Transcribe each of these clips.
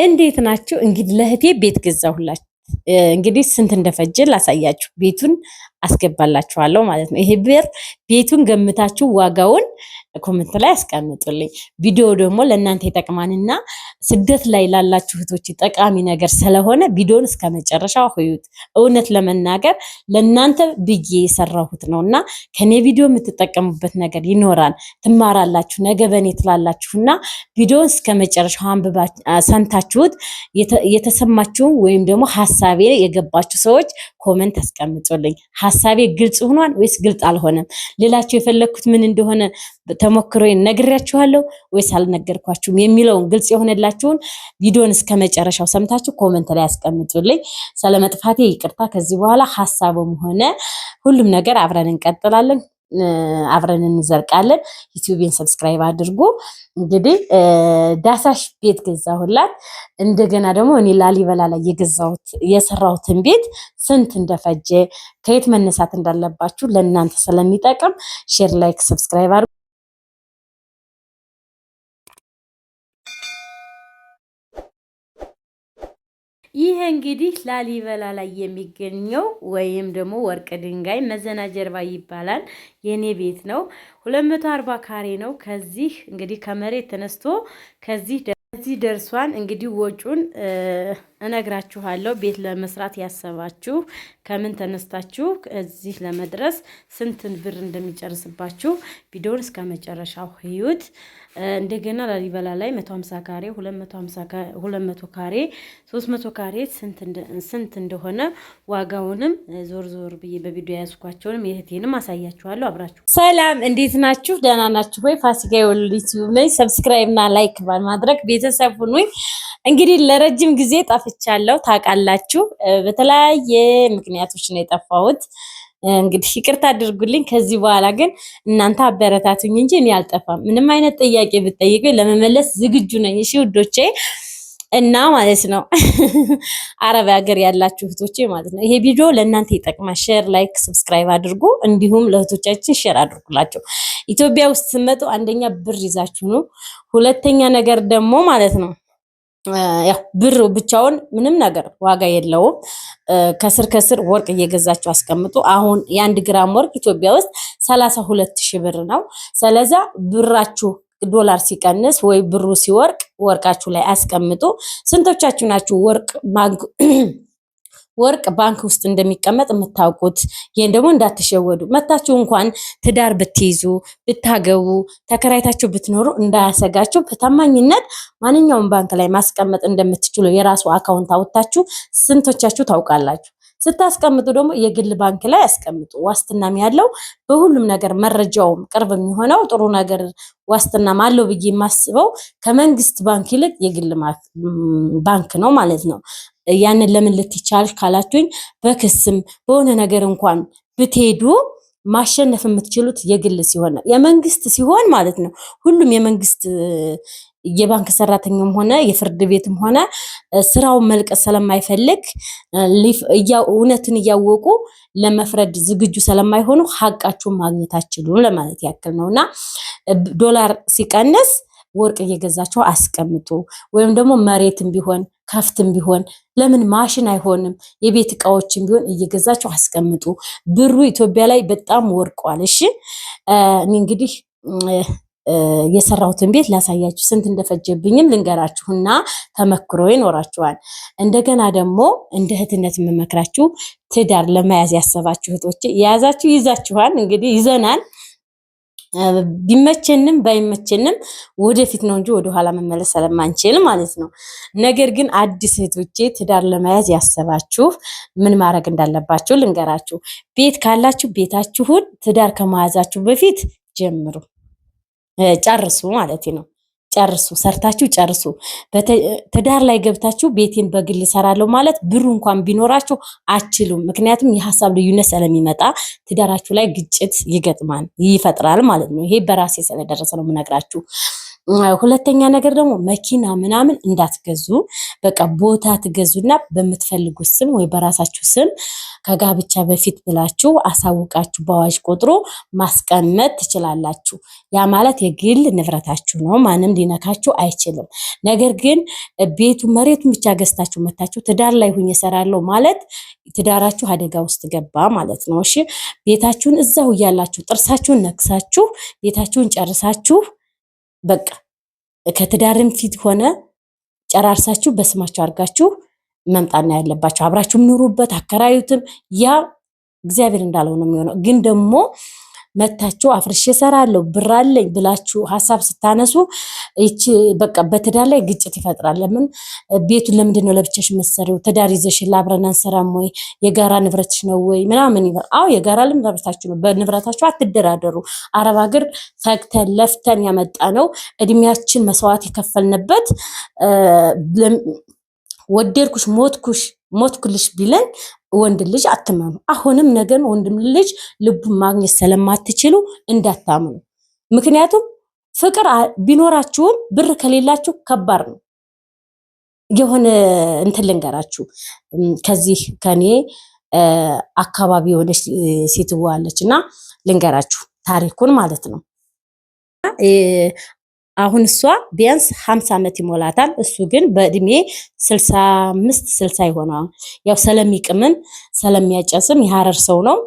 እንዴት ናችሁ? እንግዲህ ለእህቴ ቤት ገዛሁላችሁ። እንግዲህ ስንት እንደፈጀ ላሳያችሁ። ቤቱን አስገባላችኋለሁ ማለት ነው። ይሄ ብር ቤቱን ገምታችሁ ዋጋውን comment ላይ አስቀምጡልኝ። ቪዲዮ ደግሞ ለእናንተ ይጠቅማንና ስደት ላይ ላላችሁ እህቶች ጠቃሚ ነገር ስለሆነ ቪዲዮን እስከ መጨረሻው እዩት። እውነት ለመናገር ለእናንተ ብዬ የሰራሁት ነው እና ከኔ ቪዲዮ የምትጠቀሙበት ነገር ይኖራል፣ ትማራላችሁ፣ ነገ በኔ ትላላችሁና ቪዲዮን እስከ መጨረሻው አንብባ ሰምታችሁት የተሰማችሁ ወይም ደግሞ ሀሳቤ የገባችሁ ሰዎች comment አስቀምጡልኝ። ሀሳቤ ግልጽ ሆኗል ወይስ ግልጽ አልሆነም? ሌላችሁ የፈለግኩት ምን እንደሆነ ተሞክሮ ነግሬያችኋለሁ ወይስ አልነገርኳችሁም የሚለውን ግልጽ የሆነላችሁን ቪዲዮን እስከ መጨረሻው ሰምታችሁ comment ላይ አስቀምጡልኝ። ስለመጥፋቴ ይቅርታ። ከዚህ በኋላ ሀሳቡም ሆነ ሁሉም ነገር አብረን እንቀጥላለን፣ አብረን እንዘርቃለን። ዩቲዩብን subscribe አድርጉ። እንግዲህ ዳሳሽ ቤት ገዛሁላት። እንደገና ደግሞ እኔ ላሊበላ ላይ የገዛሁት የሰራሁትን ቤት ስንት እንደፈጀ ከየት መነሳት እንዳለባችሁ ለእናንተ ስለሚጠቅም share፣ like፣ subscribe አድርጉ። ይህ እንግዲህ ላሊበላ ላይ የሚገኘው ወይም ደግሞ ወርቅ ድንጋይ መዘና ጀርባ ይባላል። የኔ ቤት ነው። 240 ካሬ ነው። ከዚህ እንግዲህ ከመሬት ተነስቶ ከዚህ ደርሷን። እንግዲህ ወጩን እነግራችኋለሁ። ቤት ለመስራት ያሰባችሁ ከምን ተነስታችሁ እዚህ ለመድረስ ስንትን ብር እንደሚጨርስባችሁ ቪዲዮውን እስከ መጨረሻው ህዩት። እንደገና ላሊበላ ላይ 150 ካሬ፣ 200 ካሬ፣ 300 ካሬ ስንት እንደሆነ ዋጋውንም ዞር ዞር ብዬ በቪዲዮ የያዝኳቸውንም የእህቴንም አሳያችኋለሁ። አብራችሁ ሰላም፣ እንዴት ናችሁ? ደህና ናችሁ ወይ? ፋሲካ የወልድ ዩቲዩብ ነኝ። subscribe እና like በማድረግ ቤተሰብ ሁኑኝ። እንግዲህ ለረጅም ጊዜ ጠፍቻለሁ ታውቃላችሁ። በተለያየ ምክንያቶች ነው የጠፋሁት። እንግዲህ ይቅርታ አድርጉልኝ። ከዚህ በኋላ ግን እናንተ አበረታቱኝ እንጂ እኔ አልጠፋም። ምንም አይነት ጥያቄ ብትጠይቁኝ ለመመለስ ዝግጁ ነኝ። እሺ ውዶቼ እና ማለት ነው አረብ ሀገር ያላችሁ እህቶቼ ማለት ነው ይሄ ቪዲዮ ለእናንተ ይጠቅማል። share፣ like፣ subscribe አድርጉ። እንዲሁም ለእህቶቻችን share አድርጉላቸው። ኢትዮጵያ ውስጥ ስትመጡ አንደኛ ብር ይዛችሁ ነው፣ ሁለተኛ ነገር ደግሞ ማለት ነው ያው ብር ብቻውን ምንም ነገር ዋጋ የለውም። ከስር ከስር ወርቅ እየገዛችሁ አስቀምጡ። አሁን የ1 ግራም ወርቅ ኢትዮጵያ ውስጥ 32,000 ብር ነው። ስለዛ ብራችሁ ዶላር ሲቀንስ ወይ ብሩ ሲወርቅ ወርቃችሁ ላይ አስቀምጡ። ስንቶቻችሁ ናችሁ ወርቅ ባንክ ውስጥ እንደሚቀመጥ የምታውቁት? ይህን ደግሞ እንዳትሸወዱ። መታችሁ እንኳን ትዳር ብትይዙ ብታገቡ ተከራይታችሁ ብትኖሩ እንዳያሰጋችሁ በታማኝነት ማንኛውም ባንክ ላይ ማስቀመጥ እንደምትችሉ የራሱ account አውጥታችሁ ስንቶቻችሁ ታውቃላችሁ? ስታስቀምጡ ደግሞ የግል ባንክ ላይ አስቀምጡ። ዋስትናም ያለው በሁሉም ነገር መረጃውም ቅርብ የሚሆነው ጥሩ ነገር ዋስትናም አለው ብዬ የማስበው ከመንግስት ባንክ ይልቅ የግል ባንክ ነው ማለት ነው። ያንን ለምን ልትቻልሽ ካላችሁኝ በክስም በሆነ ነገር እንኳን ብትሄዱ ማሸነፍ የምትችሉት የግል ሲሆን ነው። የመንግስት ሲሆን ማለት ነው ሁሉም የመንግስት የባንክ ሰራተኛም ሆነ የፍርድ ቤትም ሆነ ስራውን መልቀቅ ስለማይፈልግ እውነትን እያወቁ ለመፍረድ ዝግጁ ስለማይሆኑ ሀቃችሁን ማግኘት አትችሉም ለማለት ያክል ነው። እና ዶላር ሲቀንስ ወርቅ እየገዛችሁ አስቀምጡ። ወይም ደግሞ መሬትም ቢሆን ከፍትም ቢሆን ለምን ማሽን አይሆንም? የቤት እቃዎችም ቢሆን እየገዛችሁ አስቀምጡ። ብሩ ኢትዮጵያ ላይ በጣም ወርቋል። እሺ እኔ እንግዲህ የሰራሁትን ቤት ላሳያችሁ፣ ስንት እንደፈጀብኝም ልንገራችሁና ተመክሮ ይኖራችኋል። እንደገና ደግሞ እንደ እህትነት የምመክራችሁ ትዳር ለመያዝ ያሰባችሁ እህቶቼ የያዛችሁ ይዛችኋል፣ እንግዲህ ይዘናል። ቢመቸንም ባይመቸንም ወደፊት ነው እንጂ ወደኋላ መመለስ ስለማንችል ማለት ነው። ነገር ግን አዲስ እህቶቼ ትዳር ለመያዝ ያሰባችሁ ምን ማድረግ እንዳለባችሁ ልንገራችሁ። ቤት ካላችሁ ቤታችሁን ትዳር ከመያዛችሁ በፊት ጀምሩ፣ ጨርሱ ማለት ነው። ጨርሱ፣ ሰርታችሁ ጨርሱ። ትዳር ላይ ገብታችሁ ቤቴን በግል እሰራለሁ ማለት ብሩ እንኳን ቢኖራችሁ አችሉም። ምክንያቱም የሀሳብ ልዩነት ስለሚመጣ ትዳራችሁ ላይ ግጭት ይገጥማል፣ ይፈጥራል ማለት ነው። ይሄ በራሴ ስለደረሰ ነው የምነግራችሁ። ሁለተኛ ነገር ደግሞ መኪና ምናምን እንዳትገዙ። በቃ ቦታ ትገዙና በምትፈልጉት ስም ወይ በራሳችሁ ስም ከጋብቻ በፊት ብላችሁ አሳውቃችሁ በአዋጅ ቆጥሮ ማስቀመጥ ትችላላችሁ። ያ ማለት የግል ንብረታችሁ ነው፣ ማንም ሊነካችሁ አይችልም። ነገር ግን ቤቱ መሬቱን ብቻ ገዝታችሁ መታችሁ ትዳር ላይ ሁኜ እሰራለሁ ማለት ትዳራችሁ አደጋ ውስጥ ገባ ማለት ነው። እሺ ቤታችሁን እዛው እያላችሁ ጥርሳችሁን ነክሳችሁ ቤታችሁን ጨርሳችሁ በቃ ከትዳርም ፊት ሆነ ጨራርሳችሁ በስማችሁ አድርጋችሁ መምጣት ነው ያለባችሁ። አብራችሁም ኑሩበት፣ አከራዩትም። ያ እግዚአብሔር እንዳለው ነው የሚሆነው። ግን ደግሞ መታችሁ አፍርሼ እሰራለሁ ብር አለኝ ብላችሁ ሀሳብ ስታነሱ ይቺ በቃ በትዳር ላይ ግጭት ይፈጥራል። ለምን ቤቱን ለምንድን ነው ለብቻሽ መሰሪው? ትዳር ይዘሽ አብረን አንሰራም ወይ? የጋራ ንብረትሽ ነው ወይ ምናምን ይላል። አዎ የጋራ ንብረታችሁ ነው። በንብረታችሁ አትደራደሩ። አረብ ሀገር ፈግተን ለፍተን ያመጣ ነው እድሜያችን መስዋዕት የከፈልንበት ወደድኩሽ ሞትኩሽ ሞትኩልሽ ቢለን ወንድ ልጅ አትመኑ። አሁንም ነገን ወንድም ልጅ ልቡን ማግኘት ስለማትችሉ እንዳታምኑ። ምክንያቱም ፍቅር ቢኖራችሁም ብር ከሌላችሁ ከባድ ነው። የሆነ እንትን ልንገራችሁ፣ ከዚህ ከኔ አካባቢ የሆነች ሴትዋ አለች እና ልንገራችሁ ታሪኩን ማለት ነው። አሁን እሷ ቢያንስ 50 ዓመት ይሞላታል። እሱ ግን በእድሜ 65 60 ይሆነዋል። ያው ስለሚቅምም ስለሚያጨስም የሀረር ሰው ነው፣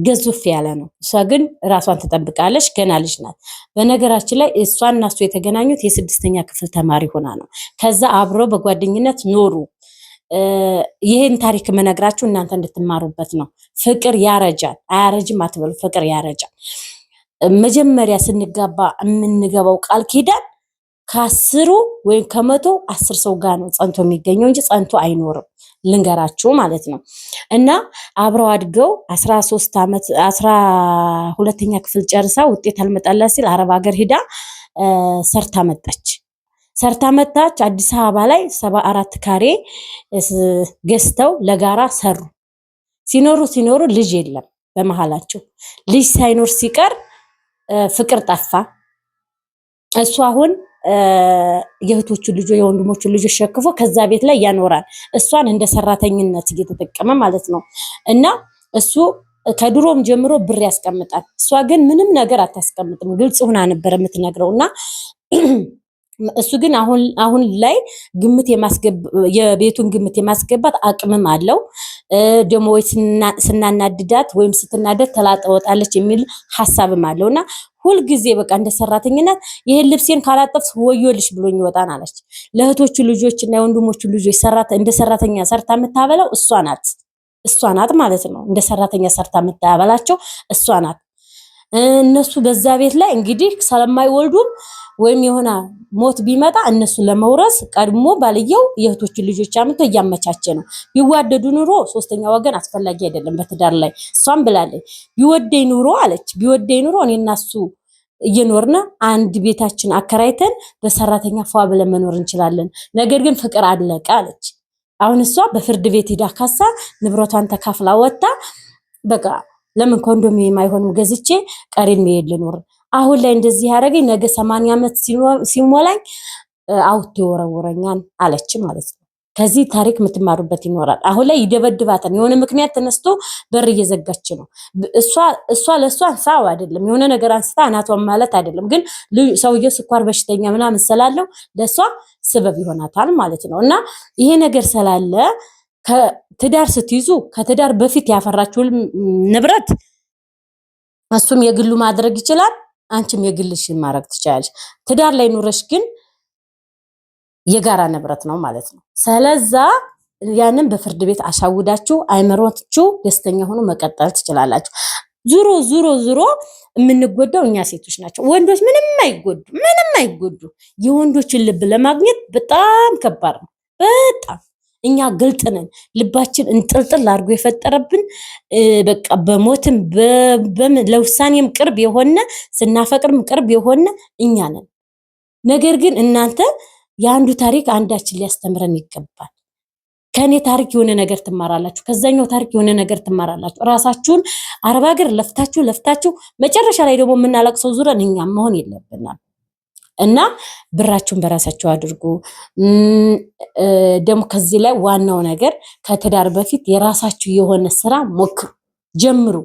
ገዙፍ ያለ ነው። እሷ ግን ራሷን ትጠብቃለች፣ ገና ልጅ ናት። በነገራችን ላይ እሷና እሱ የተገናኙት የስድስተኛ ክፍል ተማሪ ሆና ነው። ከዛ አብሮ በጓደኝነት ኖሩ። ይህን ታሪክ የምነግራችሁ እናንተ እንድትማሩበት ነው። ፍቅር ያረጃል፣ አያረጅም አትበሉ። ፍቅር ያረጃል። መጀመሪያ ስንጋባ የምንገባው ቃል ኪዳን ከአስሩ ወይም ከ110 ሰው ጋር ነው ጸንቶ የሚገኘው እንጂ ጸንቶ አይኖርም። ልንገራችሁ ማለት ነው። እና አብረው አድገው 13 ዓመት 12ኛ ክፍል ጨርሳ ውጤት አልመጣላት ሲል አረብ ሀገር ሂዳ ሰርታ መጣች። ሰርታ መጣች። አዲስ አበባ ላይ 74 ካሬ ገዝተው ለጋራ ሰሩ። ሲኖሩ ሲኖሩ ልጅ የለም በመሃላቸው። ልጅ ሳይኖር ሲቀር ፍቅር ጠፋ። እሱ አሁን የእህቶቹ ልጆ የወንድሞቹ ልጆች ሸክፎ ከዛ ቤት ላይ ያኖራል። እሷን እንደ ሰራተኝነት እየተጠቀመ ማለት ነው። እና እሱ ከድሮም ጀምሮ ብር ያስቀምጣል። እሷ ግን ምንም ነገር አታስቀምጥም። ግልጽ ሆና ነበር የምትነግረው እና እሱ ግን አሁን አሁን ላይ ግምት የቤቱን ግምት የማስገባት አቅምም አለው። ደግሞ ወይ ስናናድዳት ወይም ስትናደድ ተላጠወጣለች የሚል ሀሳብም አለው እና ሁልጊዜ በቃ እንደ ሰራተኝነት ይሄን ልብሴን ካላጠፍስ ወዮልሽ ብሎኝ ይወጣን አለች። ለእህቶቹ ልጆች እና የወንድሞቹ ልጆች እንደ ሰራተኛ ሰርታ የምታበላው እሷ ናት፣ እሷ ናት ማለት ነው። እንደ ሰራተኛ ሰርታ የምታበላቸው እሷ ናት። እነሱ በዛ ቤት ላይ እንግዲህ ስለማይወልዱም ወይም የሆነ ሞት ቢመጣ እነሱ ለመውረስ ቀድሞ ባልየው የእህቶችን ልጆች አምጥቶ እያመቻቸ ነው። ቢዋደዱ ኑሮ ሶስተኛ ወገን አስፈላጊ አይደለም በትዳር ላይ። እሷም ብላለች ቢወደኝ ኑሮ አለች፣ ቢወደኝ ኑሮ እኔ እና እሱ እየኖርነ አንድ ቤታችን አከራይተን በሰራተኛ ፏ ብለን መኖር እንችላለን። ነገር ግን ፍቅር አለቀ አለች። አሁን እሷ በፍርድ ቤት ሂዳ ካሳ ንብረቷን ተካፍላ ወጥታ በቃ ለምን ኮንዶሚኒየም አይሆንም ገዝቼ ቀሪን መሄድ ልኖር አሁን ላይ እንደዚህ ያደረገኝ ነገ 80 ዓመት ሲሞላኝ አውጥቶ ይወረውረኛል አለች ማለት ነው። ከዚህ ታሪክ የምትማሩበት ይኖራል። አሁን ላይ ይደበድባታል። የሆነ ምክንያት ተነስቶ በር እየዘጋች ነው። እሷ ለእሷ አንሳው አይደለም የሆነ ነገር አንስታ አናቷን ማለት አይደለም፣ ግን ሰውየው ስኳር በሽተኛ ምናምን ስላለው ለእሷ ስበብ ይሆናታል ማለት ነው። እና ይሄ ነገር ስላለ ከትዳር ስትይዙ ከትዳር በፊት ያፈራችሁን ንብረት እሱም የግሉ ማድረግ ይችላል፣ አንቺም የግልሽን ማድረግ ትችላለሽ። ትዳር ላይ ኑረሽ ግን የጋራ ንብረት ነው ማለት ነው። ስለዛ ያንን በፍርድ ቤት አሻውዳችሁ አይምሮችሁ ደስተኛ ሆኖ መቀጠል ትችላላችሁ። ዙሮ ዙሮ ዙሮ የምንጎዳው እኛ ሴቶች ናቸው። ወንዶች ምንም አይጎዱ፣ ምንም አይጎዱ። የወንዶችን ልብ ለማግኘት በጣም ከባድ ነው። በጣም እኛ ግልጥ ነን። ልባችን እንጥልጥል አድርጎ የፈጠረብን በቃ በሞትም ለውሳኔም ቅርብ የሆነ ስናፈቅርም ቅርብ የሆነ እኛ ነን። ነገር ግን እናንተ የአንዱ ታሪክ አንዳችን ሊያስተምረን ይገባል። ከእኔ ታሪክ የሆነ ነገር ትማራላችሁ፣ ከዛኛው ታሪክ የሆነ ነገር ትማራላችሁ። ራሳችሁን አረብ ሀገር ለፍታችሁ ለፍታችሁ መጨረሻ ላይ ደግሞ የምናለቅሰው ዙረን እኛም መሆን የለብናል። እና ብራችሁን በራሳችሁ አድርጉ። ደግሞ ከዚህ ላይ ዋናው ነገር ከትዳር በፊት የራሳችሁ የሆነ ስራ ሞክሩ፣ ጀምሩ።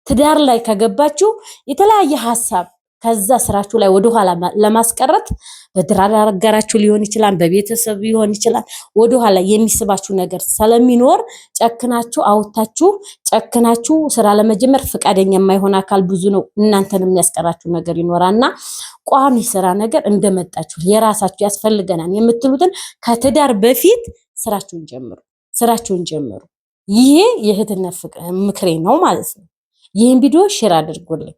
ትዳር ላይ ከገባችሁ የተለያየ ሀሳብ ከዛ ስራችሁ ላይ ወደኋላ ለማስቀረት በትዳር አጋራችሁ ሊሆን ይችላል፣ በቤተሰብ ሊሆን ይችላል። ወደኋላ የሚስባችሁ ነገር ስለሚኖር ጨክናችሁ አውታችሁ ጨክናችሁ ስራ ለመጀመር ፈቃደኛ የማይሆን አካል ብዙ ነው። እናንተን የሚያስቀራችሁ ነገር ይኖራልና ቋሚ ስራ ነገር እንደመጣችሁ የራሳችሁ ያስፈልገናል የምትሉትን ከትዳር በፊት ስራችሁን ጀምሩ፣ ስራችሁን ጀምሩ። ይሄ የእህትነት ምክሬ ነው ማለት ነው። ይህን ቪዲዮ share አድርጉልኝ።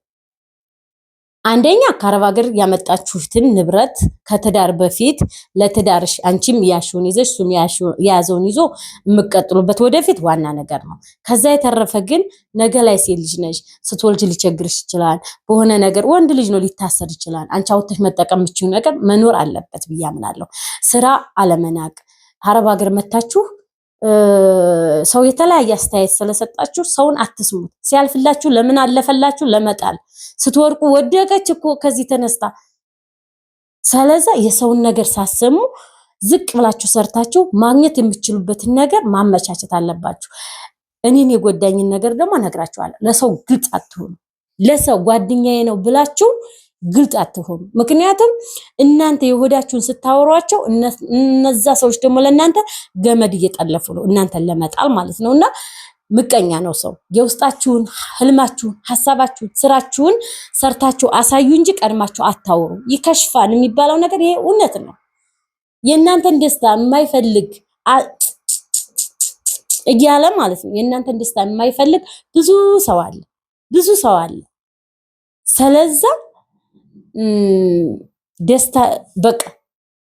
አንደኛ ከአረብ ሀገር ያመጣችሁትን ንብረት ከትዳር በፊት ለትዳርሽ አንቺም ያሽውን ይዘሽ እሱም የያዘውን ይዞ የምትቀጥሉበት ወደፊት ዋና ነገር ነው። ከዛ የተረፈ ግን ነገ ላይ ሴት ልጅ ነሽ፣ ስትወልጅ ሊቸግርሽ ይችላል። በሆነ ነገር ወንድ ልጅ ነው ሊታሰር ይችላል። አንቺ አውጥተሽ መጠቀም የምትችይው ነገር መኖር አለበት ብዬ አምናለሁ። ስራ አለመናቅ፣ አረብ ሀገር መታችሁ ሰው የተለያየ አስተያየት ስለሰጣችሁ ሰውን አትስሙት። ሲያልፍላችሁ ለምን አለፈላችሁ ለመጣል፣ ስትወርቁ ወደቀች እኮ ከዚህ ተነስታ። ስለዛ የሰውን ነገር ሳሰሙ ዝቅ ብላችሁ ሰርታችሁ ማግኘት የምትችሉበትን ነገር ማመቻቸት አለባችሁ። እኔን የጎዳኝን ነገር ደግሞ እነግራችኋለሁ። ለሰው ግልጽ አትሆኑ። ለሰው ጓደኛዬ ነው ብላችሁ ግልጥ አትሆኑ። ምክንያቱም እናንተ የሆዳችሁን ስታወሯቸው እነዛ ሰዎች ደግሞ ለእናንተ ገመድ እየጠለፉ ነው፣ እናንተን ለመጣል ማለት ነው። እና ምቀኛ ነው ሰው። የውስጣችሁን ህልማችሁን፣ ሀሳባችሁን፣ ስራችሁን ሰርታችሁ አሳዩ እንጂ ቀድማችሁ አታውሩ። ይከሽፋል የሚባለው ነገር ይሄ እውነት ነው። የእናንተን ደስታ የማይፈልግ እያለ ማለት ነው። የእናንተን ደስታ የማይፈልግ ብዙ ሰው አለ፣ ብዙ ሰው አለ። ስለዛ ደስታ በቃ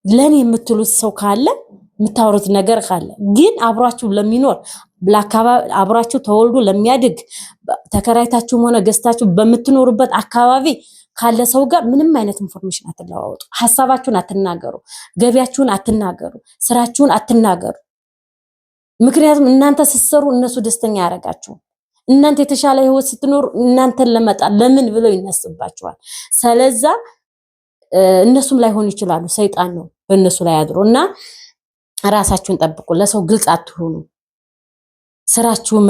ለኔ የምትሉት ሰው ካለ፣ የምታወሩት ነገር ካለ ግን አብሯችሁ ለሚኖር፣ አብሯችሁ ተወልዶ ለሚያድግ፣ ተከራይታችሁም ሆነ ገዝታችሁ በምትኖሩበት አካባቢ ካለ ሰው ጋር ምንም አይነት information አትለዋወጡ። ሀሳባችሁን አትናገሩ፣ ገቢያችሁን አትናገሩ፣ ስራችሁን አትናገሩ። ምክንያቱም እናንተ ስትሰሩ እነሱ ደስተኛ አያደርጋችሁም። እናንተ የተሻለ ህይወት ስትኖሩ እናንተን ለመጣል ለምን ብለው ይነስባቸዋል። ስለዛ እነሱም ላይሆኑ ይችላሉ። ሰይጣን ነው በእነሱ ላይ አድሮ እና ራሳችሁን ጠብቁ። ለሰው ግልጽ አትሆኑ። ስራችሁን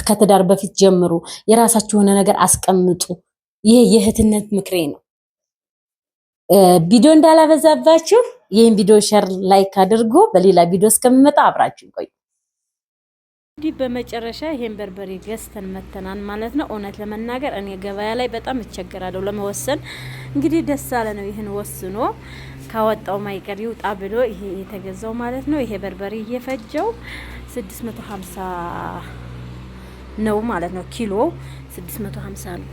ከትዳር በፊት ጀምሩ። የራሳችሁ የሆነ ነገር አስቀምጡ። ይሄ የእህትነት ምክሬ ነው። ቪዲዮ እንዳላበዛባችሁ ይህን ቪዲዮ share፣ like አድርጎ በሌላ ቪዲዮ እስከምመጣ አብራችሁ ቆዩ። እንዲህ በመጨረሻ ይሄን በርበሬ ገዝተን መተናን ማለት ነው። እውነት ለመናገር እኔ ገበያ ላይ በጣም እቸገራለሁ ለመወሰን። እንግዲህ ደስ አለ ነው ይህን ወስኖ ካወጣው ማይቀር ይውጣ ብሎ ይሄ የተገዛው ማለት ነው። ይሄ በርበሬ እየፈጀው 650 ነው ማለት ነው። ኪሎ 650 ነው።